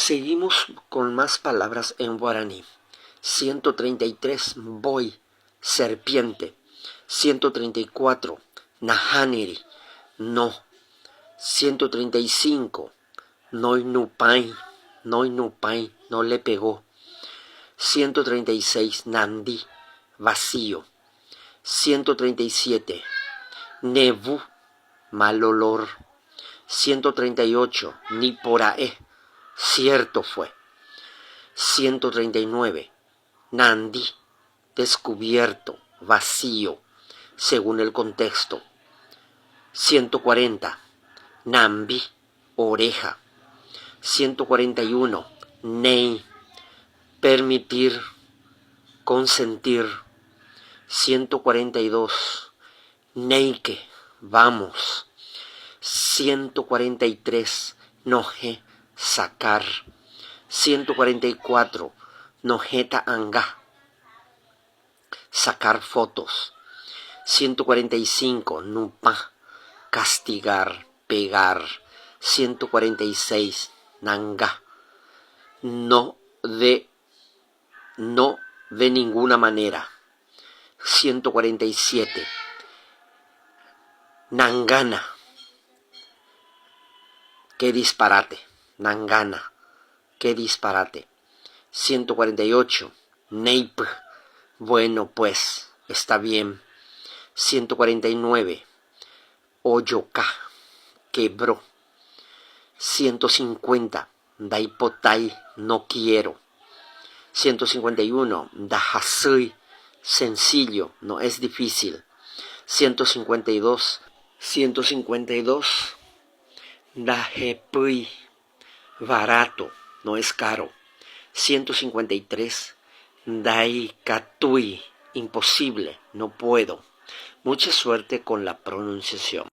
Seguimos con más palabras en guaraní. 133. Mbói, serpiente. 134. Nahániri, no. 135. Noinupãi, noinupãi, no le pegó. 136. Nandi, vacío. 137. Nevu, mal olor. 138. Nipora'e, cierto fue. 139. Nandi, descubierto, vacío, según el contexto. 140. Nambi, oreja. 141. Néi, permitir, consentir. 142. Néike, vamos. 143. Nohẽ, sacar. 144. Nohẽ ta'anga, sacar fotos. 145. Nupã, castigar, pegar. 146. Nanga, no de no de ninguna manera. 147. Nangana, qué disparate. Nangana, qué disparate. 148. Neip, bueno pues, está bien. 149. Ojoka, quebró. 150. Ndaipotái, no quiero. 151. Ndahasýi, sencillo, no es difícil. 152. 152. Ndahepýi, barato, no es caro. 153. Ndaikatúi, imposible, no puedo. Mucha suerte con la pronunciación.